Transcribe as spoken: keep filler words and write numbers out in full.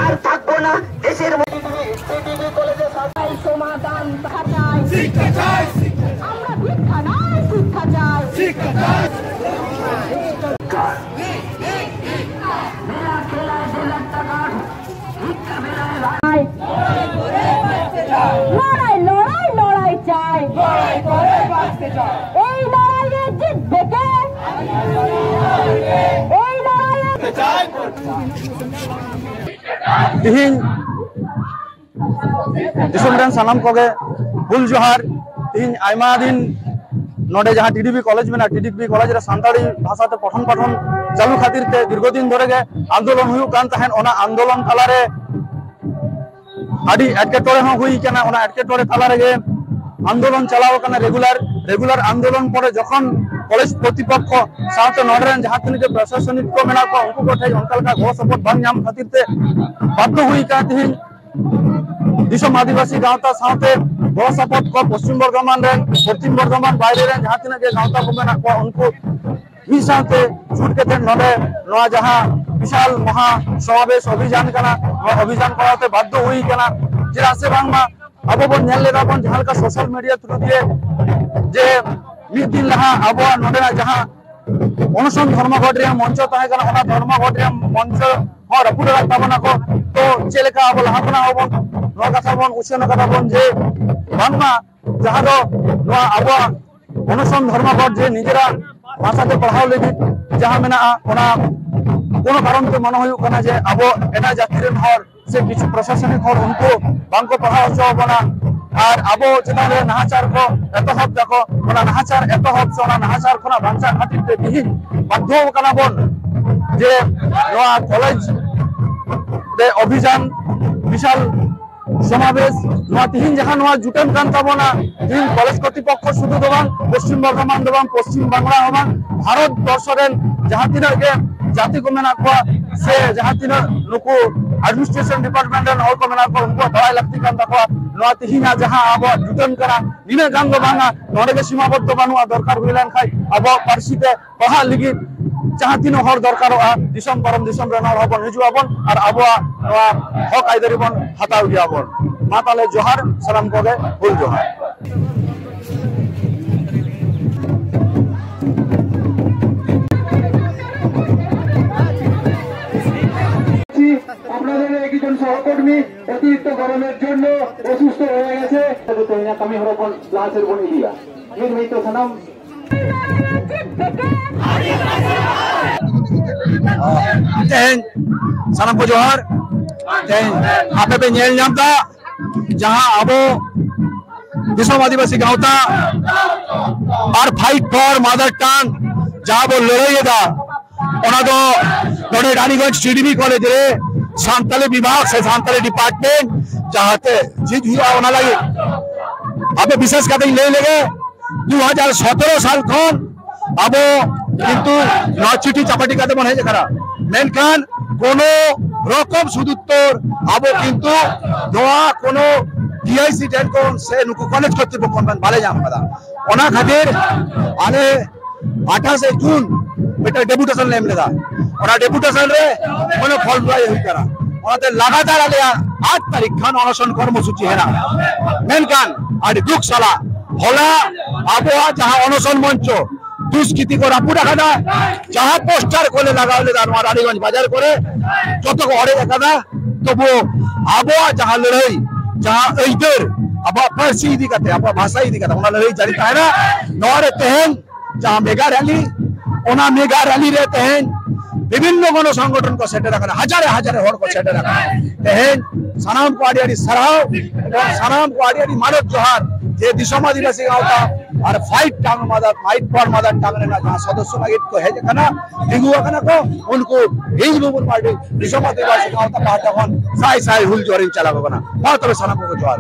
আর থাকবো না দেশের মধ্যে। সমাধান দেখা যায়। শিক্ষা চাই, শিক্ষা চাই। আমরা ভিক্ষা নয়, শিক্ষা চাই। শিক্ষা চাই। লড়াই, লড়াই, লড়াই চাই। এই লড়াইয়ে জিতবে কে? এই লড়াইয়ে ᱛᱮᱦᱮᱧ ᱫᱤᱥᱚᱢ ᱨᱮᱱ ᱥᱟᱱᱟᱢ ᱠᱚᱜᱮ ᱦᱩᱞ ᱡᱚᱦᱟᱨ᱾ ᱛᱮᱦᱮᱧ ᱟᱭᱢᱟ ᱫᱤᱱ ᱱᱚᱰᱮ ᱡᱟᱦᱟᱸ ᱴᱤᱰᱤᱯᱤ ᱠᱚᱞᱮᱡᱽ ᱢᱮᱱᱟᱜᱼᱟ, ᱴᱤᱰᱤᱯᱤ ᱠᱚᱞᱮᱡᱽ ᱨᱮ ᱥᱟᱱᱛᱟᱲᱤ ᱵᱷᱟᱥᱟᱛᱮ ᱯᱚᱴᱷᱚᱱ ᱯᱟᱴᱷᱚᱱ ᱪᱟᱹᱞᱩ ᱠᱷᱟᱹᱛᱤᱨ ᱛᱮ ᱫᱤᱨᱜᱷᱚ ᱫᱤᱱ ᱫᱷᱚᱨᱮ ᱜᱮ ᱟᱱᱫᱳᱞᱚᱱ ᱦᱩᱭᱩᱜ ᱠᱟᱱ ᱛᱟᱦᱮᱸᱫ᱾ ᱚᱱᱟ ᱟᱱᱫᱳᱞᱚᱱ ᱛᱟᱞᱟᱨᱮ ᱟᱹᱰᱤ ᱮᱴᱠᱮᱴᱚᱬᱮ ᱦᱚᱸ ᱦᱩᱭ ᱠᱟᱱᱟ᱾ ᱚᱱᱟ ᱮᱴᱠᱮᱴᱚᱬᱮ ᱛᱟᱞᱟ ᱨᱮᱜᱮ ᱟᱱᱫᱳᱞᱚᱱ ᱪᱟᱞᱟᱣ ᱟᱠᱟᱱᱟ, ᱨᱮᱜᱩᱞᱟᱨ ᱨᱮᱜᱩᱞᱟᱨ ᱟᱱᱫᱳᱞᱚᱱ ᱯᱚᱨᱮ ᱡᱚᱠᱷᱚᱱ ᱠᱚᱞᱮᱡᱽ ᱠᱚᱨᱛᱨᱤᱯᱚᱠᱠᱷᱚ ᱥᱟᱶᱛᱮ ᱱᱚᱰᱮ ᱨᱮᱱ ᱡᱟᱦᱟᱸ ᱛᱤᱱᱟᱹᱜ ᱜᱮ ᱯᱨᱚᱥᱟᱥᱚᱱᱤᱠ ᱠᱚ ᱢᱮᱱᱟᱜ ᱠᱚᱣᱟ, ᱩᱱᱠᱩ ᱠᱚ ᱴᱷᱮᱱ ᱚᱱᱠᱟ ᱞᱮᱠᱟ ᱜᱚᱲᱚ ᱥᱚᱯᱚᱦᱚᱫ ᱵᱟᱝ ᱧᱟᱢ ᱠᱷᱟᱹᱛᱤᱨ ᱛᱮ ᱵᱟᱫᱽᱫᱷᱚ ᱦᱩᱭ ᱟᱠᱟᱱᱟ ᱛᱮᱦᱮᱧ ᱫᱤᱥᱚᱢ ᱟᱹᱫᱤᱵᱟᱹᱥᱤ ᱜᱟᱶᱛᱟ ᱥᱟᱶᱛᱮ ᱜᱚᱲᱚ ᱥᱚᱯᱚᱦᱚᱫ ᱠᱚ ᱯᱚᱥᱪᱤᱢ ᱵᱚᱨᱫᱷᱚᱢᱟᱱ ᱨᱮᱱ, ᱯᱚᱥᱪᱤᱢ ᱵᱚᱨᱫᱷᱚᱢᱟᱱ ᱵᱟᱭᱨᱮ ᱨᱮᱱ ᱡᱟᱦᱟᱸ ᱛᱤᱱᱟᱹᱜ ᱜᱮ ᱜᱟᱶᱛᱟ ᱠᱚ ᱢᱮᱱᱟᱜ ᱠᱚᱣᱟ, ᱩᱱᱠᱩ ᱢᱤᱫ ᱥᱟᱶᱛᱮ ᱡᱩᱴ ᱠᱟᱛᱮ ᱱᱚᱰᱮ ᱱᱚᱣᱟ ᱡᱟᱦᱟᱸ ᱵᱤᱥᱟᱞ ᱢᱚᱦᱟ ᱥᱚᱢᱟᱵᱮᱥ ᱚᱵᱷᱤᱡᱟᱱ ᱠᱟᱱᱟ, ᱱᱚᱣᱟ ᱚᱵᱷᱤᱡᱟᱱ ᱠᱚᱨᱟᱣ ᱛᱮ ᱵᱟᱫᱽᱫᱷᱚ ᱦᱩᱭ ᱠᱟᱱᱟ᱾ ᱪᱮᱫᱟᱜ ᱥᱮ ᱵᱟᱝᱢᱟ ᱟᱵᱚ ᱵᱚᱱ ᱧᱮᱞ ᱞᱮᱫᱟ ᱵᱚᱱ ᱡᱟᱦᱟᱸ ᱞᱮᱠᱟ ᱥᱳᱥᱟᱞ ᱢᱤᱰᱤᱭᱟ ᱛᱷᱨᱩ ᱫᱤᱭᱮ ᱡᱮ ᱢᱤᱫ ᱫᱤᱱ ᱞᱟᱦᱟ ᱟᱵᱚᱣᱟᱜ ᱱᱚᱰᱮᱱᱟᱜ ᱡᱟᱦᱟᱸ ᱚᱱᱚᱥᱚᱱ ᱫᱷᱚᱨᱢᱚᱜᱷᱚᱴ ᱨᱮᱭᱟᱜ ᱢᱚᱧᱪᱚ ᱛᱟᱦᱮᱸ ᱠᱟᱱᱟ, ᱚᱱᱟ ᱫᱷᱚᱨᱢᱚᱜᱷᱚᱴ ᱨᱮᱭᱟᱜ ᱢᱚᱧᱪᱚ ᱦᱚᱸ ᱨᱟᱹᱯᱩᱫ ᱟᱠᱟᱫ ᱛᱟᱵᱚᱱᱟ ᱠᱚ᱾ ᱛᱚ ᱪᱮᱫ ᱞᱮᱠᱟ ᱟᱵᱚ ᱞᱟᱦᱟ ᱠᱷᱚᱱᱟᱜ ᱦᱚᱸᱵᱚᱱ ᱱᱚᱣᱟ ᱠᱟᱛᱷᱟ ᱵᱚᱱ ᱩᱪᱷᱟᱹᱱ ᱟᱠᱟᱫᱟ ᱵᱚᱱ ᱡᱮ ᱵᱟᱝᱢᱟ ᱡᱟᱦᱟᱸ ᱫᱚ ᱱᱚᱣᱟ ᱟᱵᱚᱣᱟᱜ ᱚᱱᱚᱥᱚᱱ ᱫᱷᱚᱨᱢᱚᱜᱷᱚᱴ ᱡᱮ ᱱᱤᱡᱮᱨᱟᱜ ᱵᱷᱟᱥᱟᱛᱮ ᱯᱟᱲᱦᱟᱣ ᱞᱟᱹᱜᱤᱫ ᱡᱟᱦᱟᱸ ᱢᱮᱱᱟᱜᱼᱟ, ᱚᱱᱟ ᱠᱳᱱᱳ ᱠᱟᱨᱚᱱ ᱛᱮ ᱢᱚᱱᱮ ᱦᱩᱭᱩᱜ ᱠᱟᱱᱟ ᱡᱮ ᱟᱵᱚ ᱮᱴᱟᱜ ᱡᱟᱹᱛᱤ ᱨᱮᱱ ᱦᱚᱲ ᱥᱮ ᱠᱤᱪᱷᱩ ᱯᱨᱚᱥᱟᱥᱚᱱᱤᱠ ᱦᱚᱲ ᱩᱱᱠᱩ ᱵᱟᱝᱠᱚ ᱯᱟᱲᱦᱟᱣ ᱦᱚᱪᱚ ᱟᱵᱚᱱᱟ ᱟᱨ ᱟᱵᱚ ᱪᱮᱛᱟᱱ ᱨᱮ ᱱᱟᱦᱟᱪᱟᱨ ᱠᱚ ᱮᱛᱚᱦᱚᱵ ᱫᱟᱠᱚ᱾ ᱚᱱᱟ ᱱᱟᱦᱟᱪᱟᱨ ᱮᱛᱚᱦᱚᱵ ᱥᱮ ᱚᱱᱟ ᱱᱟᱦᱟᱪᱟᱨ ᱠᱷᱚᱱᱟᱜ ᱵᱟᱧᱪᱟᱜ ᱠᱷᱟᱹᱛᱤᱨ ᱛᱮ ᱛᱤᱦᱤᱧ ᱵᱟᱫᱽᱫᱷᱚ ᱠᱟᱱᱟ ᱵᱚᱱ ᱡᱮ ᱱᱚᱣᱟ ᱠᱚᱞᱮᱡᱽ ᱨᱮ ᱚᱵᱷᱤᱡᱟᱱ ᱵᱤᱥᱟᱞ ᱥᱚᱢᱟᱵᱮᱥ, ᱱᱚᱣᱟ ᱛᱤᱦᱤᱧ ᱡᱟᱦᱟᱸ ᱱᱚᱣᱟ ᱡᱩᱴᱟᱹᱱ ᱠᱟᱱ ᱛᱟᱵᱚᱱᱟ, ᱛᱤᱦᱤᱧ ᱠᱚᱞᱮᱡᱽ ᱠᱚᱨᱛᱨᱤᱯᱚᱠᱠᱷᱚ ᱥᱩᱫᱷᱩ ᱫᱚ ᱵᱟᱝ, ᱯᱚᱥᱪᱤᱢ ᱵᱚᱨᱫᱷᱚᱢᱟᱱ ᱫᱚ ᱵᱟᱝ, ᱯᱚᱥᱪᱤᱢ ᱵᱟᱝᱞᱟ ᱦᱚᱸ ᱵᱟᱝ, ᱵᱷᱟᱨᱚᱛ ᱵᱚᱨᱥᱚ ᱨᱮᱱ ᱡᱟᱦᱟᱸ ᱛᱤᱱᱟᱹᱜ ᱜᱮ ᱡᱟᱹᱛᱤ ᱠᱚ ᱢᱮᱱᱟᱜ ᱠᱚᱣᱟ ᱥᱮ ᱡᱟᱦᱟᱸ ᱛᱤᱱᱟᱹᱜ ᱱᱩᱠᱩ administration department ᱨᱮᱱ ᱦᱚᱲ ᱠᱚ ᱢᱮᱱᱟᱜ ᱠᱚᱣᱟ, ᱩᱱᱠᱩᱣᱟᱜ ᱵᱟᱲᱟᱭ ᱞᱟᱹᱠᱛᱤ ᱠᱟᱱ ᱛᱟᱠᱚᱣᱟ᱾ ᱱᱚᱣᱟ ᱛᱮᱦᱮᱧᱟᱜ ᱡᱟᱦᱟᱸ ᱟᱵᱚᱣᱟᱜ ᱡᱩᱴᱟᱹᱱ ᱠᱟᱱᱟ, ᱱᱤᱱᱟᱹᱜ ᱜᱟᱱ ᱫᱚ ᱵᱟᱝᱟ, ᱱᱚᱰᱮ ᱜᱮ ᱥᱤᱢᱟᱵᱚᱫᱽᱫᱷᱚ ᱵᱟᱹᱱᱩᱜᱼᱟ᱾ ᱫᱚᱨᱠᱟᱨ ᱦᱩᱭ ᱞᱮᱱᱠᱷᱟᱱ ᱟᱵᱚᱣᱟᱜ ᱯᱟᱹᱨᱥᱤ ᱛᱮ ᱯᱟᱲᱦᱟᱜ ᱞᱟᱹᱜᱤᱫ ᱡᱟᱦᱟᱸ ᱛᱤᱱᱟᱹᱜ ᱦᱚᱲ ᱫᱚᱨᱠᱟᱨᱚᱜᱼᱟ, ᱫᱤᱥᱚᱢ ᱯᱟᱨᱚᱢ ᱫᱤᱥᱚᱢ ᱨᱮᱱ ᱦᱚᱲ ᱦᱚᱸᱵᱚᱱ ᱦᱤᱡᱩᱜ ᱟᱵᱚᱱ ᱟᱨ ᱟᱵᱚᱣᱟᱜ ᱱᱚᱣᱟ ᱦᱚᱠ ᱟᱹᱭᱫᱟᱹᱨᱤ ᱵᱚᱱ ᱦᱟᱛᱟᱣ ᱜᱮᱭᱟ ᱵᱚᱱ᱾ ᱢᱟ ᱛᱟᱦᱞᱮ ᱡᱚᱦᱟᱨ, ᱥᱟᱱᱟᱢ ᱠᱚᱜᱮ ᱦᱩᱞ ᱡᱚᱦᱟᱨ᱾ আপনাদের একজন সহকর্মী অতিরিক্ত গরমের জন্য অসুস্থ হয়ে গেছে। তেহেᱧᱟᱜ ᱠᱟᱹᱢᱤ ᱦᱚᱨᱟ ᱵᱚᱱ ᱞᱟᱦᱟ ᱥᱮᱫ ᱵᱚᱱ ᱤᱫᱤᱭᱟ᱾ ᱢᱤᱫ ᱢᱤᱫ ᱛᱮ ᱥᱟᱱᱟᱢ ᱛᱮᱦᱮᱧ ᱥᱟᱱᱟᱢ ᱠᱚ ᱡᱚᱦᱟᱨ᱾ ᱛᱮᱦᱮᱧ ᱟᱯᱮ ᱯᱮ ᱧᱮᱞ ᱧᱟᱢ ᱮᱫᱟ, ᱡᱟᱦᱟᱸ ᱟᱵᱚ ᱫᱤᱥᱚᱢ ᱟᱹᱫᱤᱵᱟᱹᱥᱤ ᱜᱟᱶᱛᱟ ᱟᱨ Fight for Mother Tongue ᱡᱟᱦᱟᱸ ᱵᱚ ᱞᱟᱹᱲᱦᱟᱹᱭ ᱮᱫᱟ, ᱚᱱᱟ ᱫᱚ ᱱᱚᱰᱮ ᱨᱟᱱᱤᱜᱚᱸᱡᱽ ᱴᱤᱰᱤᱵᱤ ᱠᱚᱞᱮᱡᱽ ᱨᱮ ᱥᱟᱱᱛᱟᱞᱤ ᱵᱤᱵᱷᱟᱜᱽ ᱥᱮ ᱥᱟᱱᱛᱟᱞᱤ ᱰᱤᱯᱟᱨᱴᱢᱮᱱᱴ ᱡᱟᱦᱟᱸᱛᱮ ᱡᱷᱤᱡ ᱦᱩᱭᱩᱜᱼᱟ, ᱚᱱᱟ ᱞᱟᱹᱜᱤᱫ ᱟᱯᱮ ᱵᱤᱥᱮᱥ ᱠᱟᱛᱮᱧ ᱞᱟᱹᱭ ᱞᱮᱜᱮ, ᱫᱩ ᱦᱟᱡᱟᱨ ᱥᱚᱛᱨᱚ ᱥᱟᱞ ᱠᱷᱚᱱ ᱟᱵᱚ ᱠᱤᱱᱛᱩ ᱱᱚᱣᱟ ᱪᱤᱴᱤ ᱪᱟᱯᱟᱴᱤ ᱠᱟᱛᱮ ᱵᱚᱱ ᱦᱮᱡ ᱟᱠᱟᱱᱟ, ᱢᱮᱱᱠᱷᱟᱱ ᱠᱳᱱᱳ ᱨᱚᱠᱚᱢ ᱥᱩᱫᱩᱛᱛᱚᱨ ᱟᱵᱚ ᱠᱤᱱᱛᱩ ᱱᱚᱣᱟ ᱠᱳᱱᱳ ᱰᱤᱟᱭᱤᱥᱤ ᱴᱷᱮᱱ ᱠᱷᱚᱱ ᱥᱮ ᱱᱩᱠᱩ ᱠᱚᱞᱮᱡᱽ ᱠᱚᱨᱛᱨᱤᱯᱚᱠᱠᱷᱚ ᱠᱷᱚᱱ ᱵᱟᱞᱮ ᱧᱟᱢ ᱟᱠᱟᱫᱟ᱾ ᱚᱱᱟ ᱠᱷᱟᱹᱛᱤᱨ ᱟᱞᱮ ᱟᱴᱷᱟᱥᱮ ᱡᱩᱱ ᱢᱤᱫᱴᱟᱝ ᱰᱮᱯᱩᱴᱮᱥᱚᱱ ᱞᱮ ᱮᱢ ᱞᱮᱫᱟ᱾ ᱚᱱᱟ ᱰᱮᱯᱩᱴᱮᱥᱚᱱ ᱨᱮ ᱠᱳᱱᱳ ᱯᱷᱚᱞ ᱫᱚ ᱵᱟᱭ ᱦᱩᱭ ᱠᱟᱱᱟ᱾ ᱚᱱᱟᱛᱮ ᱞᱟᱜᱟᱛᱟᱨ ᱟᱞᱮᱭᱟᱜ ᱟᱴ ᱛᱟᱹᱨᱤᱠᱷ ᱠᱷᱚᱱ ᱚᱱᱚᱥᱚᱱ ᱠᱚᱨᱢᱚᱥᱩᱪᱤ ᱦᱮᱱᱟᱜᱼᱟ᱾ ᱢᱮᱱᱠᱷᱟᱱ ᱟᱹᱰᱤ ᱫᱩᱠ ᱥᱟᱞᱟᱜ ᱦᱚᱞᱟ ᱟᱵᱚᱣᱟᱜ ᱡᱟᱦᱟᱸ ᱚᱱᱚᱥᱚᱱ ᱢᱚᱧᱪᱚ ᱫᱩᱥᱠᱨᱤᱛᱤ ᱠᱚ ᱨᱟᱹᱯᱩᱫ ᱟᱠᱟᱫᱟ, ᱡᱟᱦᱟᱸ ᱯᱳᱥᱴᱟᱨ ᱠᱚᱞᱮ ᱞᱟᱜᱟᱣ ᱞᱮᱫᱟ ᱱᱚᱣᱟ ᱨᱟᱱᱤᱜᱚᱸᱡᱽ ᱵᱟᱡᱟᱨ ᱠᱚᱨᱮ, ᱡᱚᱛᱚ ᱠᱚ ᱚᱲᱮᱡ ᱟᱠᱟᱫᱟ᱾ ᱛᱚᱵᱩ ᱟᱵᱚᱣᱟᱜ ᱡᱟᱦᱟᱸ ᱞᱟᱹᱲᱦᱟᱹᱭ, ᱡᱟᱦᱟᱸ ᱟᱹᱭᱫᱟᱹᱨ, ᱟᱵᱚᱣᱟᱜ ᱯᱟᱹᱨᱥᱤ ᱤᱫᱤ ᱠᱟᱛᱮ, ᱟᱵᱚᱣᱟᱜ ᱵᱷᱟᱥᱟ ᱤᱫᱤ ᱠᱟᱛᱮ, ᱚᱱᱟ ᱞᱟᱹᱲᱦᱟᱹᱭ ᱡᱟᱹᱨᱤ ᱛᱟᱦᱮᱱᱟ᱾ ᱱᱚᱣᱟ ᱨᱮ ᱛᱮᱦᱮᱧ ᱡᱟᱦᱟᱸ ᱢᱮᱜᱟ ᱨᱮᱞᱤ, ᱚᱱᱟ ᱢᱮᱜᱟ ᱨᱮᱞᱤ ᱨᱮ ᱛᱮᱦᱮᱧ ᱵᱤᱵᱷᱤᱱᱱᱚ ᱜᱚᱱᱚ ᱥᱚᱝᱜᱚᱴᱷᱚᱱ ᱠᱚ ᱥᱮᱴᱮᱨ ᱟᱠᱟᱱᱟ, ᱦᱟᱡᱟᱨᱮ ᱦᱟᱡᱟᱨᱮ ᱦᱚᱲ ᱠᱚ ᱥᱮᱴᱮᱨ ᱟᱠᱟᱱᱟ᱾ ᱛᱮᱦᱮᱧ ᱥᱟᱱᱟᱢ ᱠᱚ ᱟᱹᱰᱤ ᱟᱹᱰᱤ ᱥᱟᱨᱦᱟᱣ ᱮᱵᱚᱝ ᱥᱟᱱᱟᱢ ᱠᱚ ᱟᱹᱰᱤ ᱟᱹᱰᱤ ᱢᱟᱱᱚᱛ ᱡᱚᱦᱟᱨ ᱡᱮ ᱫᱤᱥᱚᱢ ᱟᱹᱫᱤᱵᱟᱹᱥᱤ ᱜᱟᱶᱛᱟ ᱟᱨ Fight Tongue Mother, Fight for Mother Tongue ᱨᱮᱱᱟᱜ ᱡᱟᱦᱟᱸ ᱥᱚᱫᱚᱥᱥᱚ ᱞᱟᱹᱜᱤᱫ ᱠᱚ ᱦᱮᱡ ᱟᱠᱟᱱᱟ, ᱛᱤᱸᱜᱩ ᱟᱠᱟᱱᱟ ᱠᱚ, ᱩᱱᱠᱩ ᱤᱧ ᱵᱩᱵᱩᱱ ᱢᱟᱨᱰᱤ ᱫᱤᱥᱚᱢ ᱟᱹᱫᱤᱵᱟᱹᱥᱤ ᱜᱟᱶᱛᱟ ᱯᱟᱦᱴᱟ ᱠᱷᱚᱱ ᱥᱟᱭ ᱥᱟᱭ ᱦᱩᱞ ᱡᱚᱦᱟᱨᱤᱧ ᱪᱟᱞ ᱟᱠᱚ ᱠᱟᱱᱟ᱾ ᱢᱟ ᱛᱚᱵᱮ ᱥᱟᱱᱟᱢ ᱠᱚᱜᱮ ᱡᱚᱦᱟᱨ᱾